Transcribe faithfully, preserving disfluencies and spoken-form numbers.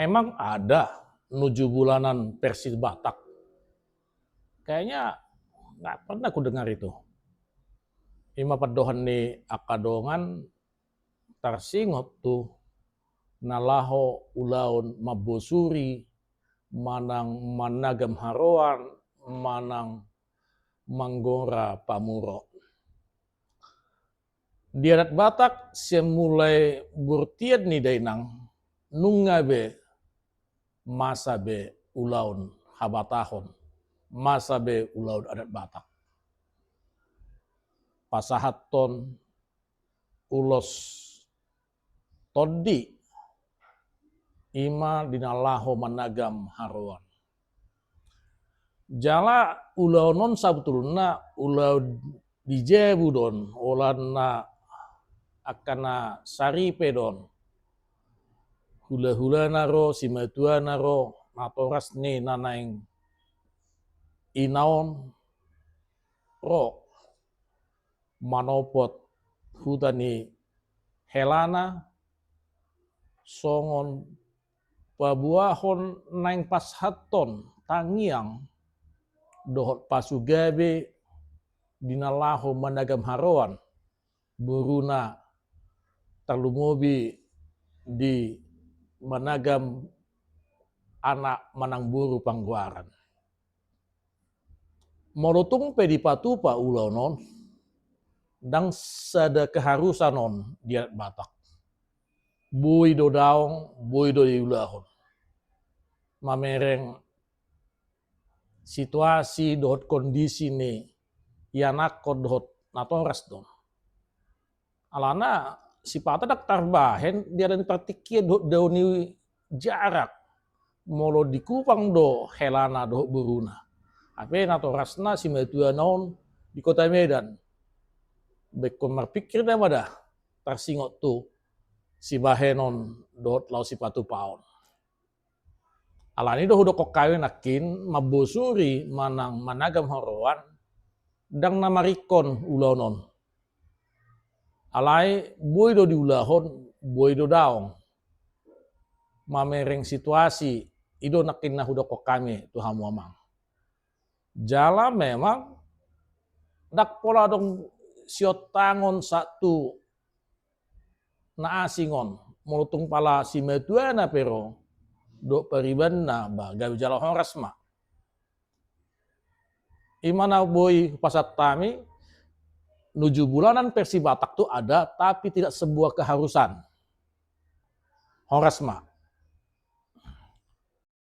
Emang ada nuju bulanan versi Batak? Kayaknya nggak pernah ku dengar itu. Ima pandohan ni angka dongan, tarsingot tu na laho ulaon mambosuri manang managam haroan manang manggora pamuro. Di adat Batak sian mulai burtian ni dainang nunga be masa be ulaon habatahon, masa be ulaon adat Batak. Pasahathon ulos tondi ima di na laho managam haroan. Jala ulaon on sabotulna ulaon di jabu do on, holan na angka na saripe do on. Hulahulana ro, simatuana ro, natoras ni na naeng ina on ro manopot huta ni helana songon paboahon naeng pasahathon tangiang dohot pasugabe di na laho managam haroan boruna, tarlumobi di managam anak manang boru panggoaran. Molo tung pe dipatupa ulaon on, ndang sada keharusan on di adat Batak. Boi do daong, boi do diulahon. Mamereng situasi dohot kondisi ni ianakhon dohot natoras do on. Alana sipata ndang tarbahen di ala ni partingkian dohot dao ni jarak molo di Kupang do helana dohot boruna. Hape natorasna simatuana on di Kota Medan. Ba ingkon marpingkir nama da tarsingot tu sibahenon dohot laho sipatupaon. Alani do hudokkon hami nangkin, mambosuri manang managam haroan ndang na maringkon ulaon on. Alai boi do diulahon, boi do daong. Mamereng situasi, i do nangkin na hudokkon hami tu hamu amang. Jala memang ndang pola adong siontangon sahat tu na asing on, molo tung pala simatuana pe ro dohot paribanna, ba gabe jala horas ma. Ima na boi hupasahat hami, nuju bulanan versi Batak tu ada, tapi tidak sebuah keharusan. Horas ma.